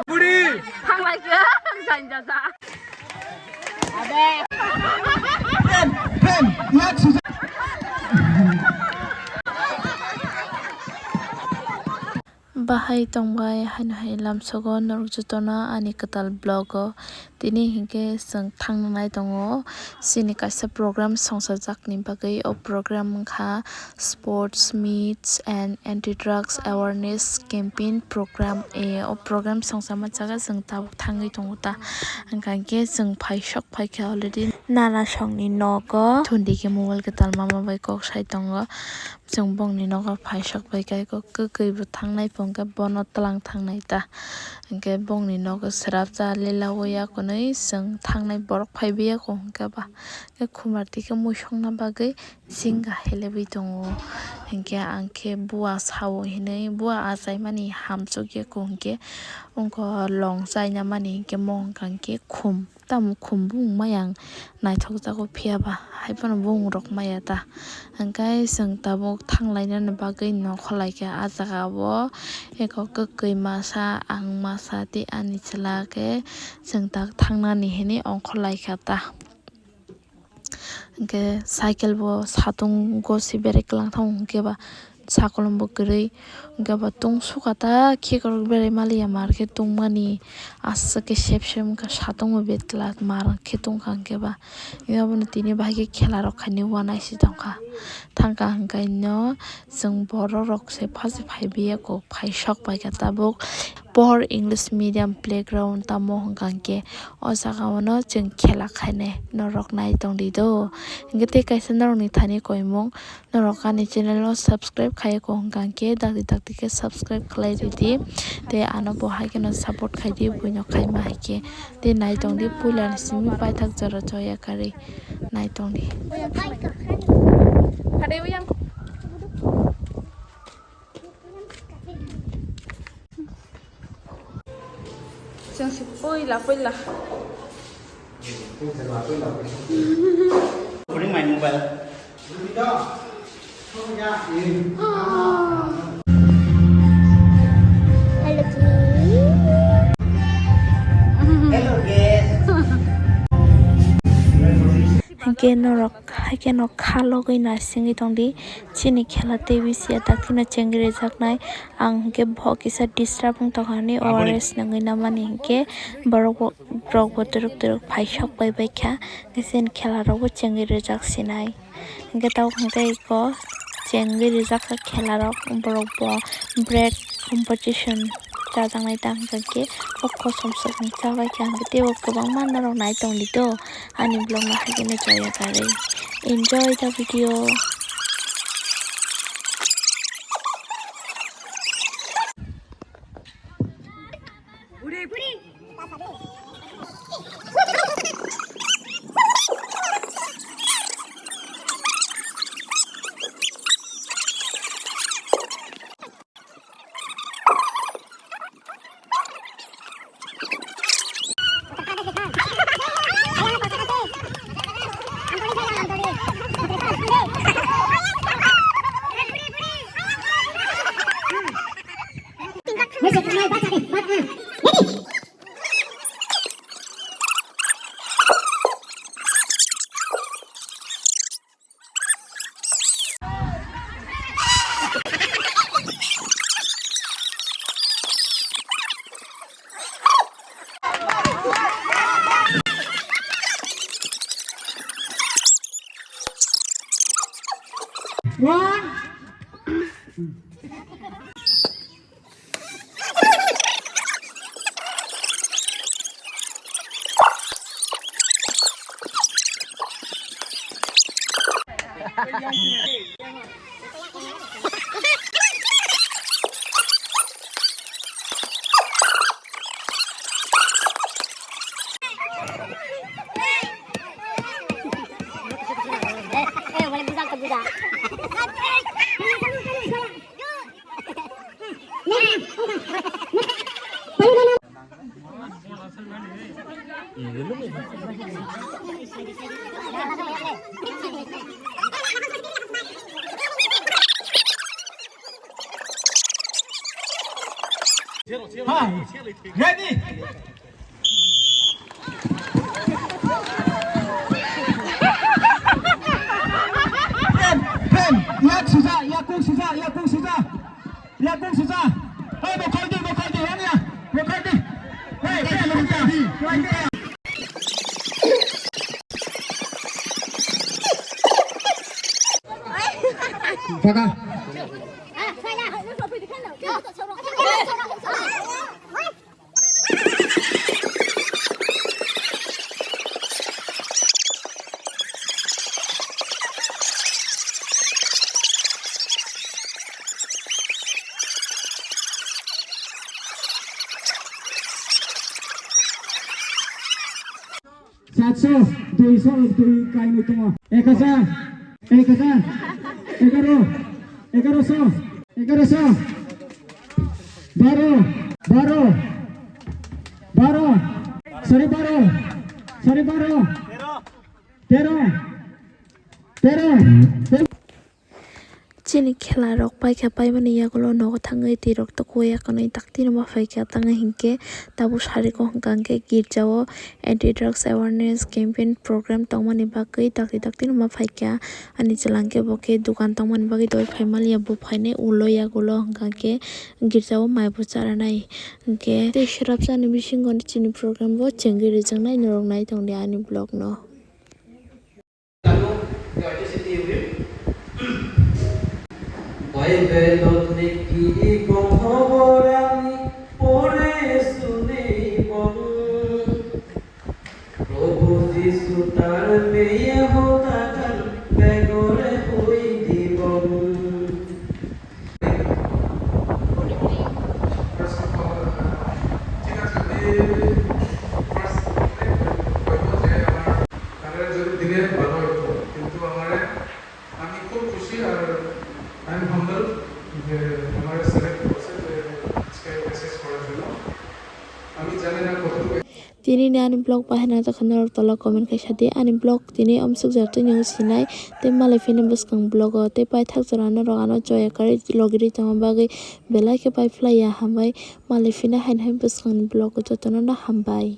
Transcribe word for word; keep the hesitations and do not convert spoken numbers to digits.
Budi. Thanglaikha, janja ja. Bahai tongbai haino hai lamsogo norok jotono ani kwtal vlog o. Tini hinkhe chwng thangna nai tongo chini kaisa program songchajakni bagwi. O program wngkha Sports Meets and Anti-Drugs Awareness Campaign Program. E, o program songchama jaga chwng tabuk thangwi tongo ta. Hwnkha hinkhe chwng phaisok phaikha already. Nana songni nogo thundi khe mobile kwtal mama bai kok sai tongo. Chwng bongni nogo phaisok bai khe kok kwkwi bo thangnai phungkhe bono twlang thangnai ta. Hinkhe bongni nogo swrapsa lelaui ya kwnwi chwng thangnai borok phaibai ya kho hinkhe ba. Khe khumar twi khe mui songna bagwi jinga helebwi tongo. Hinkhe ang khe bua sao hinwi bua achaimani hamchuk ya kho hinkhe wngkha long chaina mani hinkhe mo wngkha hinkhe khum. Tamo khumbu wngmai ang naithokjago, phiyaba haiphano bumung rok maya ta. Hwnkhe chwng tabuk thanglainani bagwi nokho laikha ah jaga o. Eko kwkwi masa, ang masa tei ani chwla khe chwng tak thangnani hinwi ongkhor laikha ta. Hwnkhe cycle bo satung gosi berai kwlang thango, hwnkhe ba sakolom bo kwrwi, hwnkhe ba tungsukha ta khikrok berai maliya mar khe tungmani, aswk khe sep sep wngkha satung bo betla mar khe tungkha, hwnkhe ba abono tini bahai khe khela rok khainwi uanaisi tongkha. Thangkha hwnkhe no chwng borok rok se phai phaibiya kok phaisok paikha tabuk. Pohor English Medium Playground tamo hwnkha hwnkhe o jaga o no chwng khela khainai norok nai tongdi do. Hwnkhe tei kaisa norokni thani koimung norok ani channel o subscribe khaiya kho hwnkha hwnkhe dakti dakti khe subscribe khlai ridi tei ano bo hai kheno support khaidi buino khaima hai khe tei nai tongdi puila ni simi paithak jora choya karwi nai tongdi. Chwng se puila puila. Bring my mobile. Hello, guys. Hwnkhe norok haikhe no kha logwi naisingwi tongdi. Chini khela tei bisi ya dakti no chengwi rijaknai. Ang hwnkhe bo kisa disturb wng tongkha hinwi O R S nangwi namani hinkhe borok bo, borok bo twrwk twrwk phaisok bai baikha. Hwnkhe chini khela rok bo chengwi rijak sinai. Hwnkhe tabuk hwnkhe eko chengwi rijak kha khela rok, borok bo break competition chajaknai ta hwnkhe o kosom swkang chabaikha hwnkhe teibo kwbangma norok nai tongdi do ani vlog no haikhe no choya karwi enjoy the video. One. Ha, ready. Frame, frame. Yak sijak, yakung sijak, yakung sijak. Yakung sijak. Hey, bokhol di, bokhol di, yang ya. Bokhol di. Hey, hey, lurus ya. Saka. Satso, duiso, dui kainwi tongo. Ek hajar, ek hajar, egaro, egaroso, egaroso, baro, baro, baro, sari baro, sari baro, tero, tero, tero. Chini khela rok paikha, paimani yagulo nogo thangwi twi rok tukuya kanwi taktino ma phaikha, tangwi hinkhe tabuk sariko hwnkha hinkhe girjao anti drugs awareness campaign program tongmani bagwi takti taktino ma phaikha. Ani chwla hinkhe bo khe dukan tongmani bagwi doi phaimaliya, bo phainai ulo yagulo hwnkha hinkhe girjao maibo charanai hinkhe tei swrapsa ni bisingo chini program bo chengwi rijak nai norok nai tongdi ani vlog no. Baibelot lekhi bo khobor ani pore suni bong. Prabhu Jisu tar meye hota kan begore hui di bong. ঠিক আছে, আমি ফার্স্ট বলবো যে আমার তাহলে যদি দিলে ভালো হতো, কিন্তু আমারে, আমি খুব খুশি আর আমি হাম্বল যে আমারে সিলেক্ট করছে যে আজকে মেসেজ করার জন্য। আমি জানি না কতটুকু Tini ni ani vlog bahai nang jakha norok tola comment khaisa di. Ani vlog tini amsuk jora twi nw sinai tei malai phini bwskang vlog o tei paithak jora norok ano joya kwrwi logirwi tongma bagwi belai khe pai phlai ya hambai. Malai phina haino hai bwskang ni vlog o jotono no hambai.